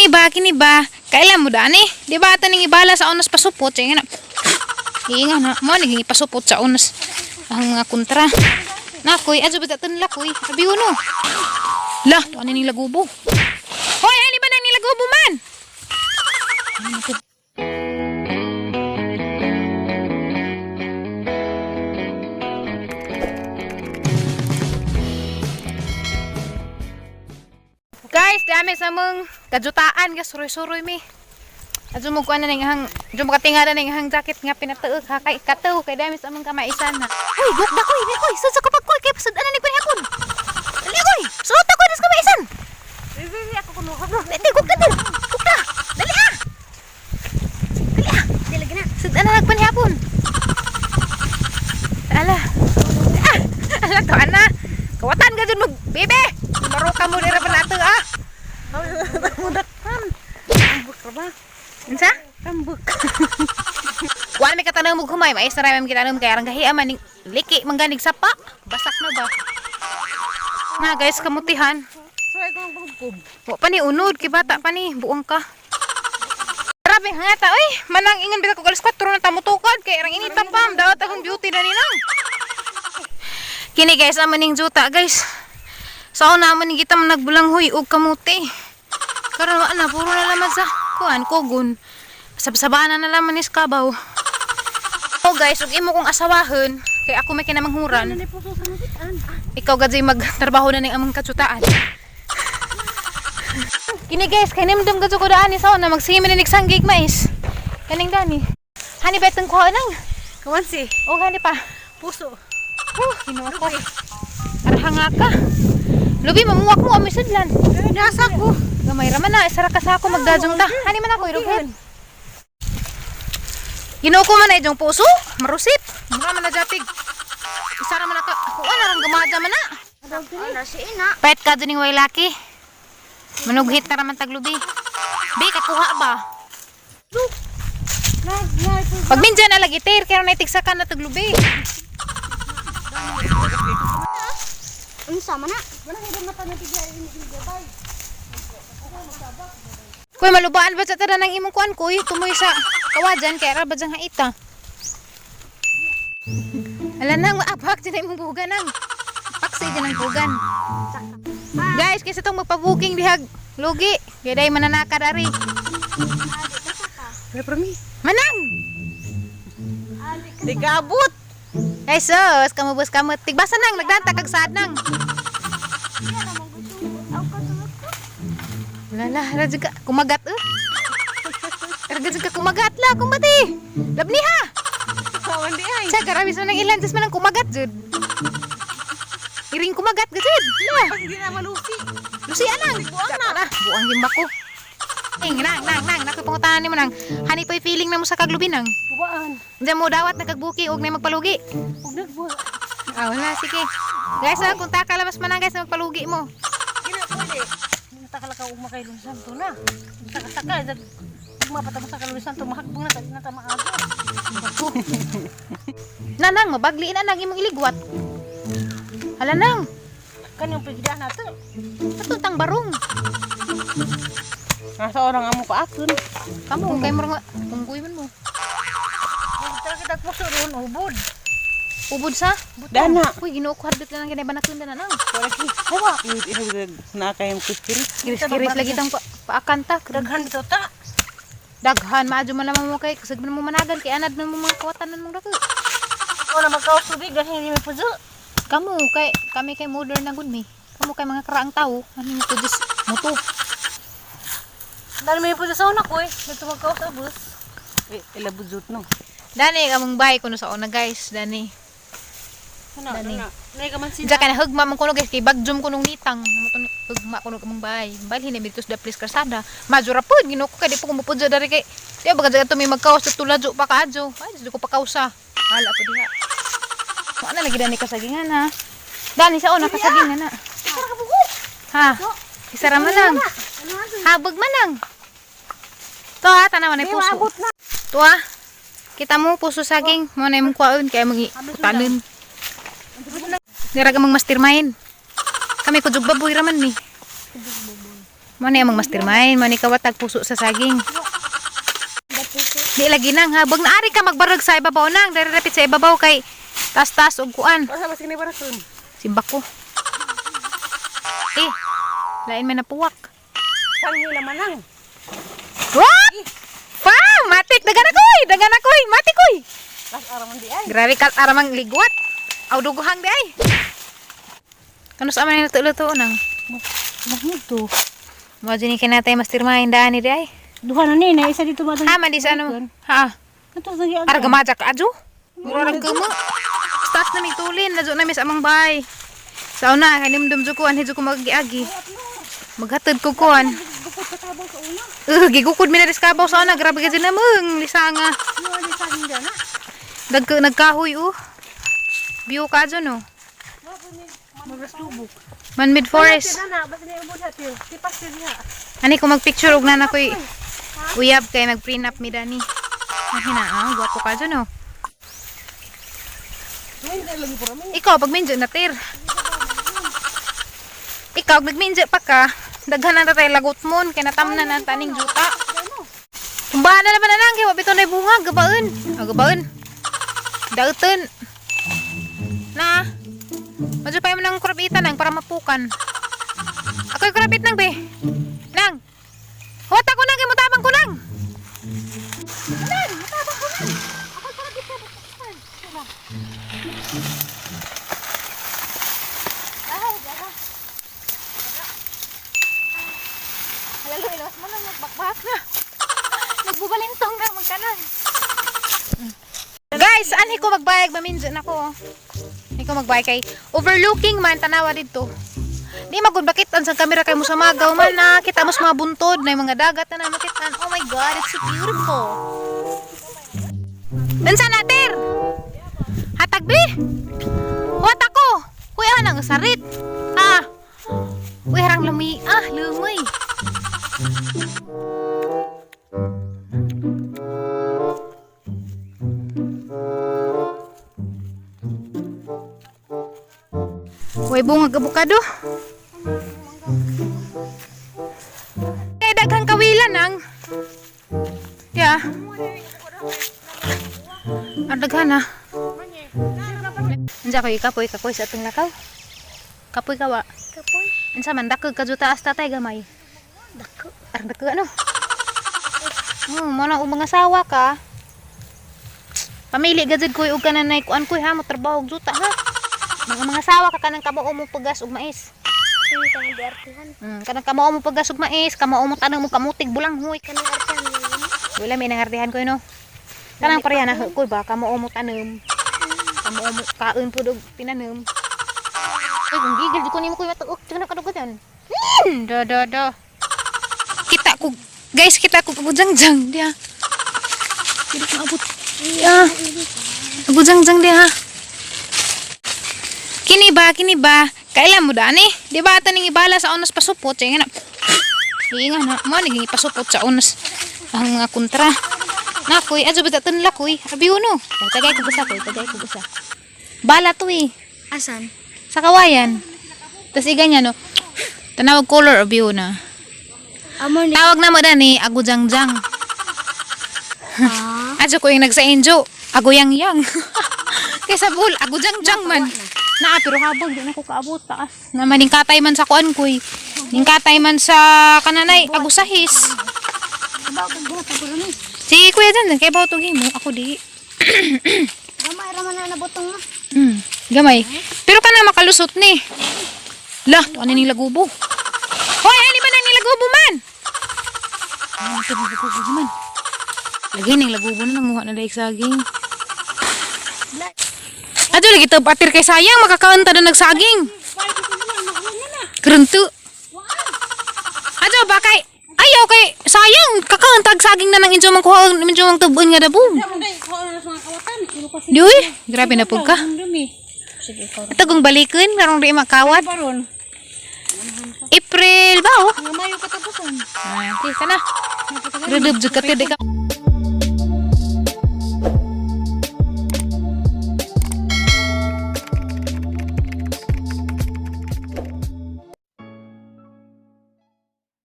ba, kini ba? Kailan mo dani? Di ba ata ning ibala sa unas pasupot? Sige na. Iinga na. Mo naging ipasupot sa unas ang mga kontra. Nakoy, adyo ba tan lakoy? Abi uno. Lah, to ani ning lagubo. Hoy, ani ba nang nilagubo man? Ay, naku. Guys, dami sa mong kajutaan guys, suroy-suroy mi. Adyo mo kuan na ning hang, adyo mo katingala ning hang jacket nga pinatuok ha kay kataw kay dami sa among kamaisan ha. Uy, gukda koy, di koy, sud sa kapag koy kay pasud ana ni panihapon. Dali koy, suot ako dis kamaisan. Bibi, ako kuno. Di gukda din. Gukda. Dali ah. Dali ah. Dili gina. Sud ana nagpanihapon. Ala. Ah, ala to ana. Kawatan ka dyan mo, bebe. Maruka mo dira pa nato ah. Mudakan. Ambok ra ba? Unsa? Ambok. Wala may katanong mo humay, mais na ramay kitanong kay arang gahi man ning liki mangganig sapa. Basak na ba? Na guys, kamutihan. Suway ko ang bugkob. Wa pa ni unod kay bata pa ni buang ka. Grabe hangata oy, manang ingon bitaw ko alas 4 na tamutukad kay arang inita pa, dawat akong beauty na ninang. Kini guys, amo ning juta guys. Sa una amo ning kita man nagbulanghoy og kamuti. Karon wa na puro na laman sa kuan kugon. Sabsabana na laman ni kabaw. Oh guys, ug imo kong asawahon kay ako may kinamanghuran. Ano puso sa nabitan? Ikaw gadzoy magtrabaho na ning among katsutaan. Kini guys, kay nimdum gadyo ko daan ni sa una magsige mi nig sanggig mais. Kaning dani. Hani betong kuha nang. Kawansi. O hani pa. Puso. Oh, Ginoo ko. Arhanga ka. Lubi mamuwak mo amoy sudlan. Nasa ko. Gamay ra man na isara ka sa ako magdajong ta. Hani man ako irughet. Ginoo ko man na ijong puso, marusip. Mura man na jatig. Isara man na ka. Kuha na rang gumadya man na. Ano si ina? Pet ka dun yung way laki. Manughit na raman taglubi. Bi, kakuha ba? Nag nag. Pag minjan na lagi, tir, kaya naitigsa ka na taglubi. Unsa man na? Wala ko mata na tigay ini gabay. Kuy, malubaan ba sa tara ng imong kuan, kuy? Tumoy sa kawajan, kaya ra ba dyan haita? Ala nang, maabhak dyan na imong bugan nang. Paksi dyan ang bugan. Guys, kaysa itong magpa-booking dihag, lugi. Kaya dahil mananaka dari. Wala prami. Manang! Di kaabot. Ay sus, kamubos kamot. Tigbasa nang, nagdanta kag saad nang. Wala la, radyo ka, kumagat eh. Radyo ka kumagat la, kumbati. Labni ha. Kawan di ay. Sa karami sa nang ilan, just man ang kumagat jud. Iring kumagat gud. La, Hindi na malusi. lusi anang. Buang na. Na, buang gimba ko. Eh, nang, nang, nang, nakapangutahan nimo nang. Hani po'y feeling na mo sa kaglubi nang. Buwaan. Diyan mo dawat nagkagbuki og na magpalugi. Ug nagbuwa. Ah, wala, sige. Guys, ah, kung takalabas man ang guys, magpalugi mo. Gina pwede. Takala ka ug makay Lunes Santo na. Saka-saka dag mapata mo sa Lunes Santo mahagbong na na ta maago. Nanang, mabagliin na nang imong iligwat. Hala nang, Kanang pigdaan nato. katuntang barong. Nasa orang amo paakon. Kamu, kay mo nga, tunggoy man mo. Tara kita puso roon ubod. Ubod sa? Dana. Uy, ginoo ko hardot lang ang kinaibanakon na nang. Hawa. Na kayong kuspiris. Kiris-kiris lagi tang pa paakanta. Daghan dito ta. Daghan, maadyo man lamang mo kay kasag man mo managan kay anad man mo mga kawatan mong dako. Ko na magkaos tubig gahin hindi mi puso. Kamu kay kami kay modern na gud mi. Kamu kay mga karaang tao, ano mo to just muto. Dali mi puso sa una ko eh. Dito magkaos abos. Eh, ilabuzot no. Dani among bay kuno sa una guys, dani. Ano Dani. na. Nay ka man sila. Diya ka na hugma man kuno guys kay bagjum kunong nitang. Mo to ni hugma kuno kamong bay. Balhin ni dito sa place kalsada. Majura pud ginoo ko kay di po kumupud dari kay di ba kadto may magkaos sa tuladyo pa kaadyo. Ay di ko pakausa. Hala po diha. Mo na lagi dani kasagingan ha. Dani sa una kasagingan na. Ha. Isa ra man lang. Habog man lang. To ha, tanawan na puso. To ha. Kita mo puso saging, mo na imong kuwaon kay mong utanon. Dira ka mang mastermind. Kami kujug baboy raman mi. Mo ni among mastermind, mo ni kawatag puso sa saging. Di lagi nang ha, bag naari ka magbarag sa ibabaw nang, dari rapit sa ibabaw kay tas-tas og kuan. Asa ba sige barakon? Simbak ko. Eh, lain may napuwak. Sanghila manang. What? Pa, matik dagan akoy, dagan akoy, matik oy. Las araman di ay. Grabe ka aramang ligwat. Aw duguhang di ay. Kano sa aman luto-luto nang? Mahmuto. Mo ni kinatay mastermind daan ni di ay. Duha na ni na isa dito ba? Ha, man di sa ano. Ha. Ato sa giag. Ara gamaja ka adyo. Mura rag kamo. Start na mitulin, nadyo na mis amang bay. Sa una, hanimdum jud ko anhi jud ko magiagi. Maghatod ko kuan. Bukod sa kabaw sa una. Gigukod mi na diskabaw sa una, grabe ka dyan namang lisanga. Ano ali sa akin dyan, ha? Nagkahoy oh. View ka dyan oh. Magras lubok. Man-made forest. Na, basta niya ubod ha, tipas siya. Ani ko magpicture og nana ko'y uyab kay mag-prenup mi dani. Ang hina ah, gwapo ka dyan oh. Ikaw pag minjo na tir. Ikaw nagminjo pa ka, daghan na tatay lagot mon kay natamnan ang taning juta. Tumbahan na naman na nang kay wa bitaw na bunga, gabaon. Ah, gabaon. Dauton. Na. Madyo pa mo ng kurabita nang para mapukan. Ako'y kurabit nang be. Nang. Huwat ako nang kay mutabang ko nang. Halalo, ilas mo lang nagbakbak na. Nagbubalintong na magkanan. Guys, anhi ko magbayag maminjo na ko. Anhi ko magbayag kay overlooking man tanawa didto. Di magud bakit ang sa camera kay mo sa magaw man na kita mo sa mga buntod na yung mga dagat na makitaan. Oh my God, it's so beautiful. Dansa na, Ter! Hatag bi! Huwat ako! Kuya nang sarit! Ah! Uy, harang lumi. Ah, lumoy. Uy, bungag abukado. Kay daghang kawilan ang. Ya. Ang daghan ah. Unsa koy kapoy kapoy sa atong lakaw? Kapoy ka wa. Kapoy. Unsa man dakog ka jud taas tatay gamay. Dako. Arang dako ano? Mo na og mga sawa ka. Pamili gajud koy og kananay kuan koy ha mo trabaho og juta ha. Mga sawa ka kanang kamao mo pagas og mais. Hindi ka nga artihan. Kanang kamao mo pagas og mais, kamao mo tanang mo kamutig bulanghoy. Kanang artihan. Wala may nangartihan ko no. Kanang pareha na koy ba kamao mo tanom. Kamao mo kaon pud og tinanom. Uy, kung gigil di ko nimo koy matuok, di ko na kadugotan. Do do do. Kita ko guys, kita ko kabujangjang diha. Hindi ko maabot. Ya. Kabujangjang diha. Kini ba, kini ba? Kailan mo dani? Di ba ito ning ibala sa unos pasupot? Sige na. Inga na. Mo naging ipasupot sa unos ang mga kontra. Nakoy, adyo ba tatun lakoy? Abi uno. Tagay ko busa koy, tagay ko busa. Bala to eh. Asan? Sa kawayan. Tapos iganyan no. Tanawag color of view na. Amo ni. Tawag na mo dani, agujangjang. Ah. Adyo ko yung nagsa-enjo, aguyang-yang. Kaysa bull, agujangjang man. Naa, pero habang di na ko kaabot, taas. Naman, ningkatay man sa kuan koy. Ningkatay man sa kananay, agusahis. Abaw kag buhat ako ron. Si kuya dyan, kay bawo tugin mo, ako di. Gamay ra man na nabutong na. Gamay. Pero kana makalusot ni. Lah, to ano ning lagubo? Hoy, ano ba nang lagubo man? Ano ito ning lagubo man? Lagi ning lagubo na nanguha na daig saging. Adyo lagi to atir kay sayang makakaon ta na nagsaging. Krunto. Adyo ba kay ayaw kay sayang kakaon tag saging na nang injo man kuha injo mang tubon nga dabong. Di uy, grabe na pud ka. Sige, ikaw. Ito kung balikin, karong di makawad. Baron. April ba oh? Nga mayo katapusan. Ah, okay, sana. Rudub jud ka di ka.